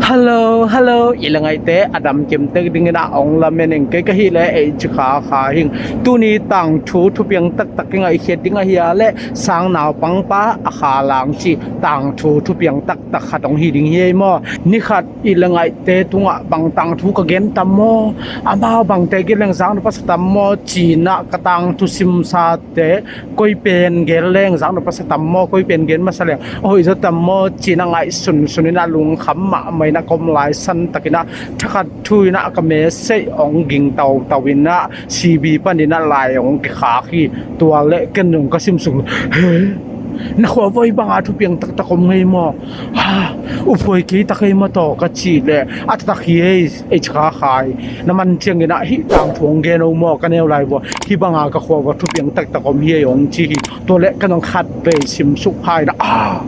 Hello, hello, i la ngaihte a dam kem tek ding ina, ong la meneng ke ka hi le ei chi kha kha hing. Tuni tangthu thupiang taktak i ngaihkhiat ding ahi a le, Sangnaupangpa a kha lang chi tangthu thupiang taktak khat ong hi ding hi ei maw. Ni khat i la ngaihte tunga bang tangthu ka gen tam maw? Amau bangte gen leng zang na pasa tam maw? China ka tangthu simsate koi pen gen leng zang na pasa tam maw? Koi pen gen masa leng hoi zo tam maw? China ngaihsun sun ina lungkham mahmah ina kom lai san tak ina thakhat thu ina ka message ong ging tau tau ina C B pan ina lai ong kikhak hi. Tua le ken nung ka sim suk, he, na khua voi banga thupiang taktak om ngei maw? Ha, u phoi kei tak ei maw taw ka chi le, a taktak hi ei, ei chi kha khai. Na man chiang ina hi tangthu ong gen o maw ka neu lai vua. Hi banga ka khua va thupiang taktak om hi ei ong chi hi. Tua le ka nung khat vei sim suk phai na, a,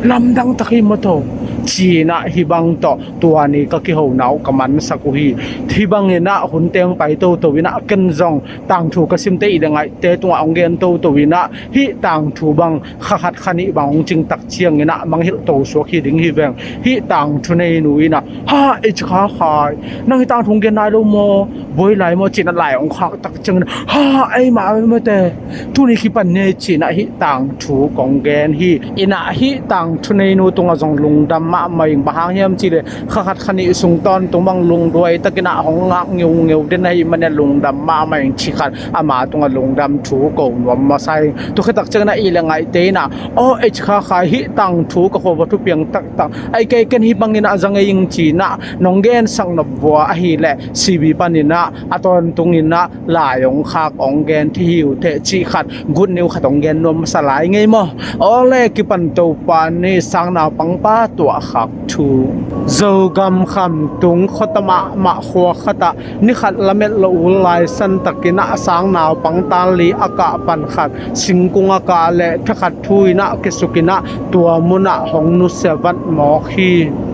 lamdang tak ei maw taw. China hi bang taw, tua ni ka kihou nau ka man sak u hi. Hi bang ina hun teng pai to to ina ken zong tangthu ka simte i la ngaihte tunga ong gen to to ina hi tangthu bang kha khat kha ni bang ong ching tak chiang ina mangngilh to suak hi ding hi veng. Hi tangthu nei nu ina, ha, ei chi kha khai, nang hi tangthu ong gen nai lo maw? Boi lai maw? China lai ong khak tak chiang ina, ha, ei ma ei ma te, tuni kipan nei china hi tangthu kong gen hi. Ina hi tangthu nei nu tunga zong lungdam mahmah ing, bang hang hiam chi le kha khat kha ni sung tawn tung bang lungduai tak ina hong ngak ngeu ngeu den ahi man e, lungdam mahmah ing chi khat ama tunga lungdam thu ko nuam masa ing. Tua khit tak chiang ina i la ngaihte ina, o, ei chi kha khai, hi tangthu ka khua va thupiang taktak. Ei kei ken hi bang ina zang ei ing china nong gen sak nop vua ahi le C B pan ina a tawn tung ina lai ong khak ong gen thi hiu the chi khat, good news khat ong gen nuam masa lai ngei maw. O le kipan to pa ni Sangnaupangpa tua khak thu. Zogam khamtung khota mahmah khua khat ah ni khat lamet lo u lai san tak ina Sangnaupang tal li a kah pan khat singkung a kah le thakhat thu ina kisuk ina tua mun ah hong nusia vat mawk hi.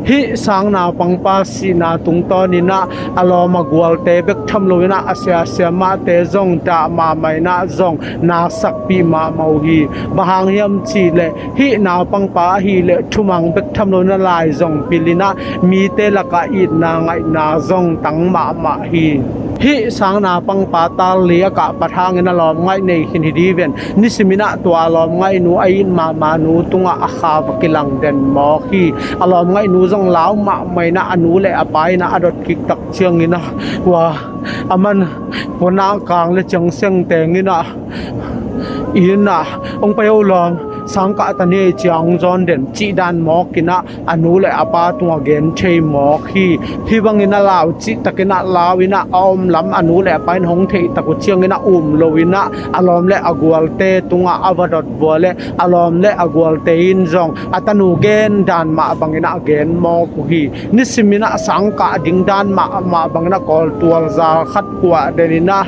Hi Sangnaupangpa sihna tungtawn ina a lawm a gualte bek tham lo ina a sia sia mahte zong dah mahmah ina zong na sakpi mahmah u hi. Bang hang hiam chi le hi naupangpa ahi le thumang bek tham lo ina lai zong pil ina mite laka itna ngaihna zong tang mahmah hi. Hi Sangnaupangpa tal li a kah pat hang ina lawm ngaih nei khin hi di ven. Nisim ina tua lawm ngaih nu a it mahmah nu tunga a kha va kilang den mawk hi. A lawm ngaih nu zong lau mahmah ina a nu le a pa ina a dot kik tak chiang ina, wa, a man pona kang le chiang seng teng ina, ina ong pai o lawm, sang kah ta ni ei chiang zawn den chi dan mawk ina a nu le a pa tunga gen thei mawk hi. Hi bang ina lau chi tak ina lau ina a om lam a nu le a pa in hong thei tak u chiang ina um lo ina a lawm le a gualte tunga a va dot vua le a lawm le a gualte in zong a tanu gen dan mah bang ina a gen mawk u hi. Nisim ina sang kah ding dan mahmah bang ina kawl tual zal khat kuah den ina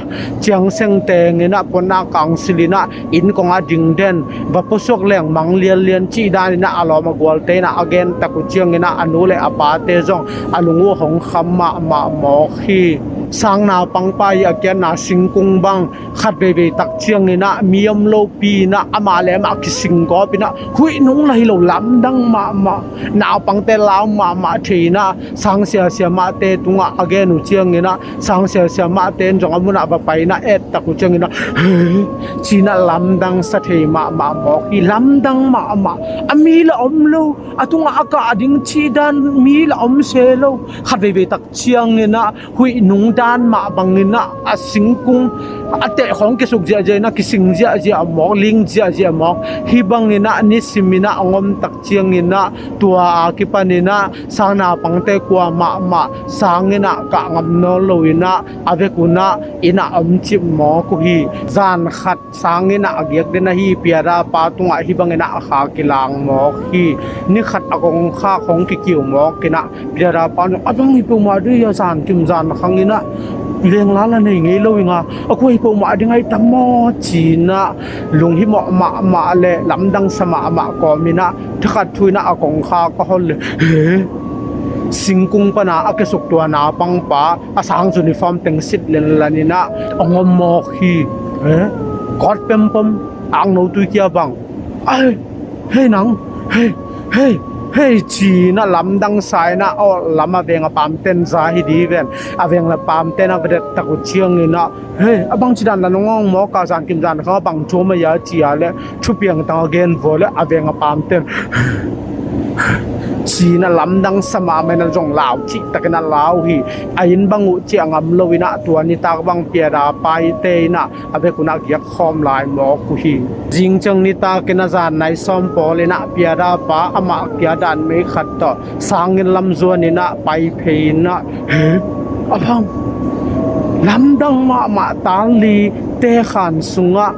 chiang seng teng ina pona kang sil ina inn kong a ding den, va pusuak leng mang lian lian chi dan ina a lawm a gualte ina a gen tak u chiang ina a nu le a pate zong a lung u hong kham mahmah mawk hi. Sangnaupangpa i a kiatna singkung bang khat veivei tak chiang ina mi om lo pi ina ama le ama kising gawp ina huih nung la hi lo, lamdang mahmah, naupangte lau mahmah thei ina sang sia sia mahte tunga a gen u chiang ina sang sia sia mahte in zong a mun ah va pai ina et tak u chiang ina, he, china lamdang sa thei mahmah mawk hi. Lamdang mahmah, a mi la om lo, a tunga a kah ding chi dan mi la om se lo. Khat veivei tak chiang ina huih nung dan mah bang ina a singkung a teh khong kisuk ziahziah ina kising ziahziah mawk, ling ziahziah mawk. Hi bang ina nisim ina a ngom tak chiang ina tua a kipan ina Sangnaupangte kua mahmah sang ina kah ngam nawn lo ina a vek u ina ina om chip mawk u hi. Zan khat sang ina a giak den ahi, piada pa tunga hi bang ina a kha kilang mawk hi. Ni khat a kong kha khong kikiu mawk ina piada pa nung a bang hi peuhmah dei a, zan kim zan khang ina leng la la nei ngei lo inga a kua hi peuhmah ding ai tam maw china lunghimawh mahmah le lamdang sa mahmah kawm ina thakhat thu ina a kong kha ka hol le, he, singkung pana a kisuk tua naupangpa a sang uniform teng sit len lan ina a ngom mawk hi. He, kawt pempom, ang no tui kia bang. Ai, hei nang, hei, hei, ເຮີ້ຍ ຈີນະ ລຳດັງສາຍນະ ເອົາ ລຳອາເວງອາປາມເຕັ້ນຊາ ຮີດີເວັນ ອາເວງລະປາມເຕັ້ນອາເວເດັດຕະກຸຈຽງນີ້ນະ. ເຮີ້ຍ ອາບັງຈີດານລະນ້ອງມອກກາ ສານກິມຈານເຂົາບັງໂຈມາຢາເຈຍ ແລະ ທຸບປຽງຕັງອາເກນໂວ ແລະ ອາເວງອາປາມເຕັ້ນ ຈີນະ ລຳດັງສະມາໄມນະ ຈົງລາວຈິຕະກະນະລາວຮີ ອາອິນບັງອຸເຈຍງຳໂລວິນະ ຕົວນິຕາກບັງເປຍດາປາຍເຕນະ ອາເວກຸນະກຽກ ຄອມລາຍໝໍກຸຮີ ຈິງເຈີງນິຕາເກນະຈານໃນຊອມປໍເລນະ ເປຍດາປາອະມະກຽດານເມຂັດຕະ ສາງເງິນລຳຈວນນີ້ນະ ໄປເພນະ. ເຮີ ອະພັງ ລຳດັງມະມະຕານລີ ເຕຂານສຸງະ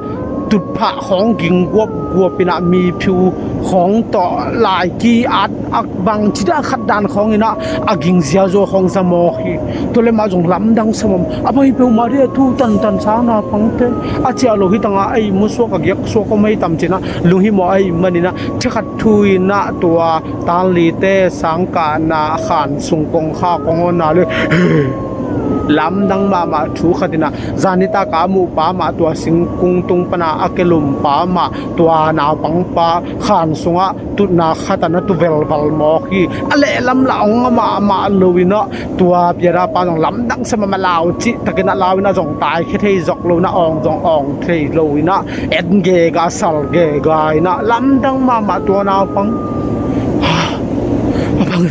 ຕຸດພະຂອງກິງກວບກວບປີນະ ມີຜິວຂອງຕໍ່ລາຍກີອັດ ອັກບັງທິດາຂັດດານຂອງອີນະ ອາກິງເຊຍໂຈຂອງສະໝໍຄີ ໂຕເລມາຈົງລຳດັງສະໝອມ ອະໄປເປີມາເດທູຕັນຕັນຊານາພັງເຕ ອາເຈອໂລຫິຕັງອາໄອມຸສວກກະກຽກສວກກໍໄມ່ຕຳເຈນະ ລຸງຫິໝໍໄອມະນີນະ ເທຂັດທຸຍນະ ຕົວຕານລີເຕ ສັງການາຄານ ສຸງກົງຄາຂອງໂອນາເລີ ລຳດັງມາມາທູຄະຕິນະ ຈານິຕາກາມຸປາມາ ຕົວສິງກຸງຕຸງປະນາອາເກລຸມປາມາ ຕົວນາວປັງປາ ຂານສຸງອະ ຕຸນາຄາຕານະຕຸເວລວັລມອຄີ ອະເລລຳລະອົງອະມະອະມະໂລວິນະ ຕົວເປຍດາປານອງລຳດັງສະມາມາລາວຈິຕະກະນະລາວວິນະ ຈົງຕາຍເຄເທຍອກໂລນະ ອອງຈົງອອງເທໂລວິນະ ເອັນເກກາສັລເກກາຍນະ ລຳດັງມາມາຕົວນາວພັງ ອະພັງ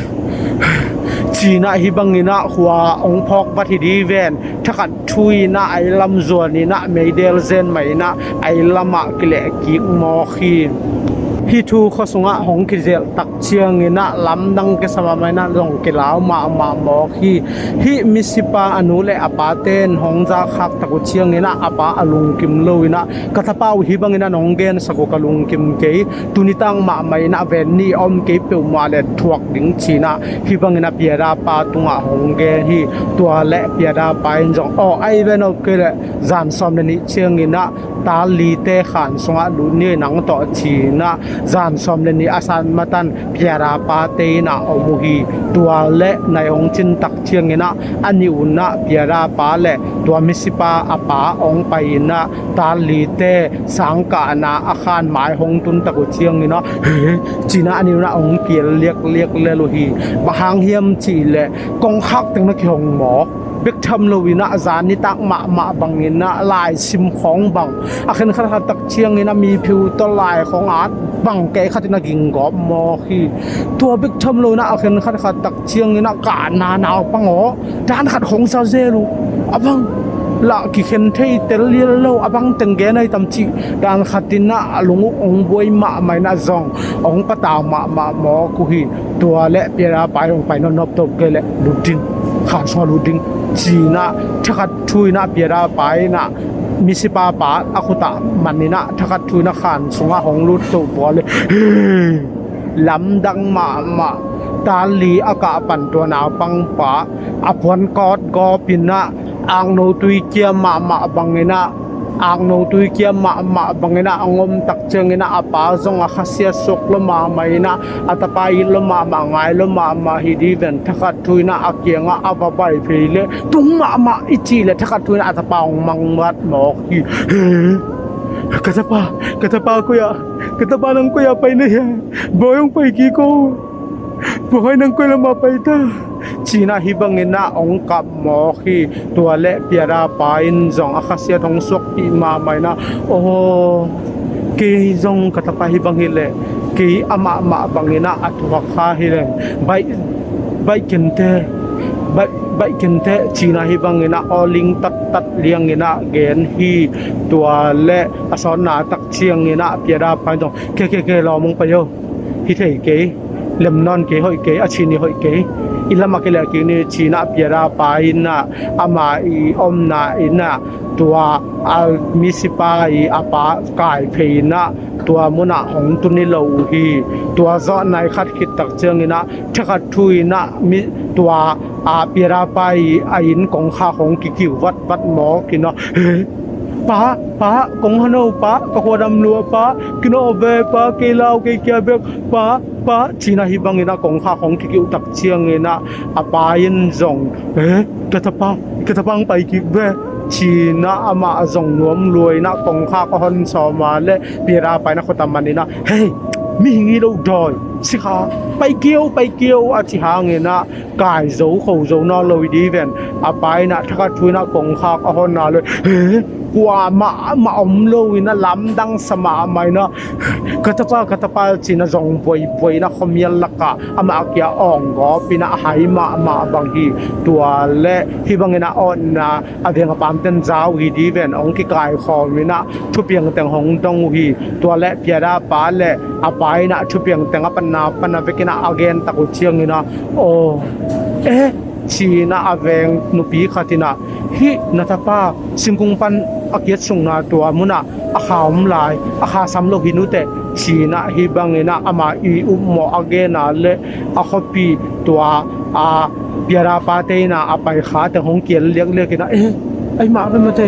ຈີນະ ຮີບັງນີນະ ຄວາອົງພອກບັດຮີດີແວນ ທະຂັດ ທຸຍນະ ໄອລຳຈວນນີ້ນະ ເມເດລເຊນໄມນະ ໄອລະມະກິເລກິກມໍຄີ ຮີທູຂໍສຸງະ ຫົງກິເຈລຕັກຈຽງນີ້ນະ ລຳດັງເກສະມາໄມນະ ລົງກິລາວມະມະມໍຄີ ຮີມິຊິປາອະນຸ ແລະ ອາປາເຕນ ຫົງຈາຄັກຕະກຸຈຽງນີ້ນະ ອາປາອະລຸງກິມໂລວິນະ ກະຕະປາວຮີບັງນີ້ນະ ນົງເກນສະກຸກະລຸງກິມເກ ຕຸນິຕັງມະໄມນະ ເວນນີອອມເກເປວມາ ແລະ ທວກດິງຈີນະ ຮີບັງນີ້ນະ ເປຍດາປາຕຸງອະຫົງເກຮີ ຕົວແລະ ເປຍດາປາອິນຈອງ ອໍ ໄອເວນອອກເກ ແລະ ຈານຊອມເລນີຈຽງນີ້ນະ ຕາລີເຕຂານສຸງອະລຸນເນນາງເຕາະຈີນະ ຈານຊອມເລນີອາຊານມະຕັນ ເປຍດາປາເຕນະ ອອມມຸຮີ ຕົວແລະ ໃນອົງຈິນຕັກຈຽງນີ້ນະ ອະນິວນະ ເປຍດາປາ ແລະ ຕົວມິຊິປາອາປາອອງໄປນະ ຕານລີເຕ ສັງການາອາຄານໝາຍຫົງຕຸນຕະກຸຈຽງນີ້ເນາະ ເຮີ ຈີນະ ອານິວນະ ອົງກຽນລຽກລຽກແລໂລຮີ ບະຫາງຮຽມຈີແລ ກອງຄາກແຕ່ງນະກິຫົງໝໍ ເບັກທຳໂລວິນະ ອາຈານນິຕາກມະມະບັງນິນະ ລາຍຊິມຂອງບັງ ອາເຂັນຂັດຂັດຕັກຈຽງນີ້ນະ ມີຜິວຕະລາຍຂອງອາດ ບັງແກຂັດນະກິງກອບໝໍ ທີ່ຕົວເບັກທຳໂລນະ ອາເຂັນຂັດຂັດຕັກຈຽງນີ້ນະ ການານາວປັງອໍ ດານຂັດຂອງຊາເຊໂລ ອະບັງ ລະກິເຂັນເທຍເຕັນລຽນໂລ ອະບັງແຕ່ງແກໃນຕຳຈິ ດານຂັດຕິນະ ອະລຸງອຸກອົງບວຍມະໄມນະ ຈອງ ອົງປະຕາມະມະໝໍກຸຮີ ຕົວແລະເປຍດາປາຍລົງໄປນອບໆຕົບເກແລະ ດູດດິງ ຂານຊອລູດດິງ ຈີນະ ທະຂັດທຸຍນະ ເປຍດາປາຍນະ ມິຊິປາປາ ອະຄຸຕະມັນນີນະ ທະຂັດທຸຍນະ ຂານສຸງອະຫົງລຸດໂຕບອເລ ລຳດັງມະມະ ຕານລີອາກະປັນຕົວນາວປັງປາ ອາພວນກອດກອປິນະ ອາງໂນຕຸຍກຽມມະມະບັງເອນະ ອາງໂນຕຸຍກຽມມະມະບັງເອນະ ອາງົມຕັກເຈີງເອນະ ອາປາຊົງອາຄາເຊຍສົກລະມາໄມນະ ອາຕາປາອິດລະມະມະງາຍລະມະມະຮີດີເວັນ ທະຂັດທຸຍນະ ອາກຽງອາອາວາໄບເພເລ ຕຸງມະມະອິຈິເລ ທະຂັດທຸຍນະ ອາຕາປາອອງມັງວັດໝອກ ກະຕະປາ ກະຕະປາກຸຍາ ກະຕະປານັງກຸຍາໄປເນຍ ບໍ່ຢອງໄປກີໂກ ບໍ່ໃຫ້ນັງກຸຍລະມາໄປຕາ ຈີນະ ຮີບັງເອນະ ອົງກັບໝໍຄີ ຕົວແລະເປຍດາປາອິນ ຈອງອາຄາເຊຍທອງສວກປີມາໄມນະ ໂອ ເກຍຈົ່ງກະຕະປາຮີບັງເຮເລ ເກຍອະມະມະບັງເອນະ ອາທຸຮະຄາຮີແລງ ໄບ ໄບເກັນແຕ ໄບ ໄບເກັນແຕ ຈີນະ ຮີບັງເອນະ ອໍລິງຕັດຕັດລຽງເອນະ ແກນຮີ ຕົວແລະ ອາຊອນນາຕັກຈຽງເອນະ ເປຍດາປາອິນ ເກ ເກ ເກ ລໍມົງປະໂຍ ຮິເທເກ ເລັມນອນເກ ຫົອຍເກ ອາຊີນີ ຫົອຍເກ ອິລະມະເກ ແລະ ກິນີ ຈີນະ ເປຍດາປາອິນນະ ອາມາອີ ອອມນາອິນນະ ຕົວ ອາ ມິຊິປາອີ ອາປາກາຍເພນະ ຕົວມຸນະ ຫົງຕຸນິລະອູຮີ ຕົວເຈາະໃນຂັດຄິດຕັກເຈີງອີນະ ທະຂັດທຸຍນະ ມິ ຕົວ ອາ ເປຍດາປາອີ ອາອິນ ກົງຄາ ຫົງກິກິວ ວັດ ວັດໝໍກິນເນາະ ປາ ປາ ກົງຮະໂນ ປາ ກະໂຄດຳລົວ ປາ ກິໂນເບ ປາ ເກລາວ ເກເກຍເບກ ປາ ປາ ຈີນະ ຮີບັງເອນະ ກົງຄາ ຫົງກິກິວ ຕັກຈຽງເອນະ ອາປາເຢັນຈົງ ເອ ກະຕະປາ ກະຕະປາງໄປກິກເບ ຈີນະ ອາມະຈົງນວມລວຍນະ ກົງຄາ ກະຮອນຊອມາ ແລະ ເປຍດາປາຍນະ ໂຄຕາມານີນະ ເຮຍ ມີຫຍັງອີກເນາະ ດອຍ ຊິຂາ ໄປກ່ຽວ ໄປກ່ຽວ ອາ ຊິຫາງເງິນນະ ກາຍໂຈໂຄໂຈນອນໂລຍດີເວັນ ອາ ໄປນະ ທະກະທຸຍນະ ກົງຄາກ ອາ ຮອນນາເລີຍ ເຮ ກວ່າມາ ມາອອມໂລຍນະ ລຳດັງສະໝາໄໝນະ ກະຕະປາ ກະຕະປາ ຈີນະ ຈອງບວຍບວຍນະ ຄອມຽນລະກະ ອາ ມາອາກຽອອງກໍປີນະ ໄຫມາມາບັງຮີ ຕົວແລະ ຮີບັງເອນະ ອອນນາ ອາ ວຽງອາປາມເຕັນຈາວຮີດີເວັນ ອອງກິກາຍຄອມມິນະ ທຸປຽງແຕງຫົງດົງຮີ ຕົວແລະ ປຽດາປາແລະ ອາ ໄປນະ ທຸປຽງແຕງອາປະນາ ປະນາເວກິນະ ອາແກນຕະກຸດຊຽງຮີນະ ໂອ ເອ ຊີນະ ອາແວງນຸປີຄາຕິນະ ຫິນະຕະປາ ຊິງກຸງປັນ ອາກຽດສຸງນາຕົວມຸນະ ອາຄາອຳລາຍ ອາຄາຊຳໂລຫິນຸເຕ ຊີນະ ຮີບັງເອນະ ອາມາອີອຸມມໍອາເກນາເລ ອາຄອປີຕົວ ອາ ປຽຣາປາເຕນາ ອາໄປຄາແຕ່ຫົງກຽນລຽກລຽກນະ ເອ ໄອມາເປັນມາເຕ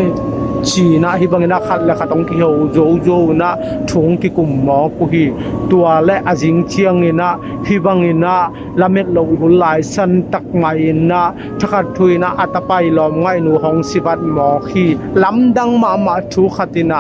ຊີນະ ຮີບັງເອນະ ຄັດແລະຄັດອອງກິໂຮໂຈໂຈນະ ທຸງກິກຸມມໍກຸຮີ ຕົວແລະ ອາຈິງຈຽງເອນະ ຮີບັງເອນະ ລະເມັດໂລອຸນຫຼາຍ ສັນຕັກໄມນະ ທະຄາດທຸຍນະ ອາຕະໄປລອມໄງໜູ ຮອງຊິວັດໝໍຄີ ລຳດັງມະມະທຸຄະຕິນະ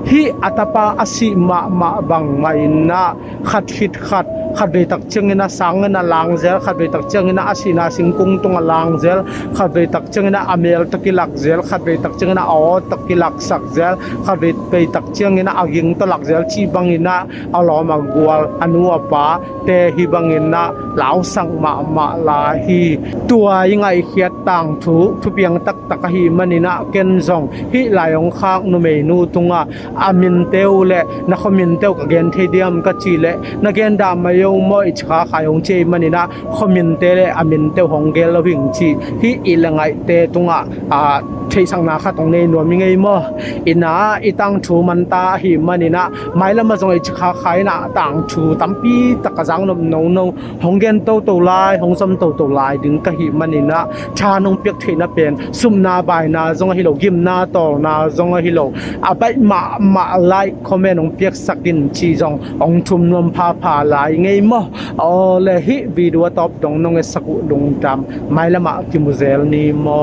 ຫິອາຕະປາອາຊິມະມະບັງໄມນະ ຂັດຂິດຂັດ ຂັດເວຕັກເຈີງເນນະ ສັງເນນະ ລາງແຈລ ຂັດເວຕັກເຈີງເນນະ ອາຊິນາສິງກຸງຕຸງອາ ລາງແຈລ ຂັດເວຕັກເຈີງເນນະ ອາເມລຕະກິລັກແຈລ ຂັດເວຕັກເຈີງເນນະ ອໍຕະກິລັກສັກແຈລ ຂັດເວ ເວຕັກເຈີງເນນະ ອາກິງຕະລັກແຈລ ຈີບັງເນນະ ອາລອມອາກວລ ອານູອາປາ ແຕ່ຮີບັງເນນະ ລາວສັງມະມະລາຮີ ຕົວຍງໄອຂຽດຕ່າງທຸ ທຸປຽງຕັກ ຕະກະຫິມະນິນະ ເກັນຈອງ ຫິລາຍອງຄາກ ນຸເມນູຕຸງອາ ອາມິນເຕວ ແລະ ນະຄອມມິນເຕວ ກະເກນເທດຽມ ກະຈີ ແລະ ນະເກນດາມາຍົງ ມໍອິຈຄາຂາຍອງເຈມະນິນະ ຄອມມິນເຕ ແລະ ອາມິນເຕວ ຮອງເກລ ລະວິງຈີ ຫິອີລະໄງເຕຕຸງອາ ອາ ເທສັງນາຄາຕົງເນນວມມິໄງມໍ ອິນາ ອີຕ່າງທູມັນຕາຫິມະນິນະ ໄມລະມະຈົງ ອິຈຄາຂາຍນະ ຕ່າງທູຕຳປີ ຕະກະຈັງນົບນົງນົງ ຮອງເກນໂຕໂຕລາຍ ຮອງຊຳໂຕໂຕລາຍ ດຶງກະຫິມະນິນະ ທານົງປຽກເທນະເປັນ ສຸມນາບາຍນາ ຈົງອະຫິໂລ ກິມນາຕອລນາ ຈົງອະຫິໂລ ອາໄບມະມະລາຍ ຄອມເມນອງປຽກສະກິນ ຈີຈອງ ອອງທຸມນວມພາພາລາຍໄງມໍ ອໍ ແລະ ຫິວີດູອາຕອບ ດົງນົງເອສະກຸລຸງດຳ ໄມລະມະກິມເຊລນີມໍ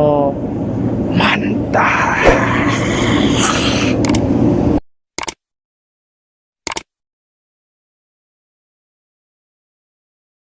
ມັນຕາ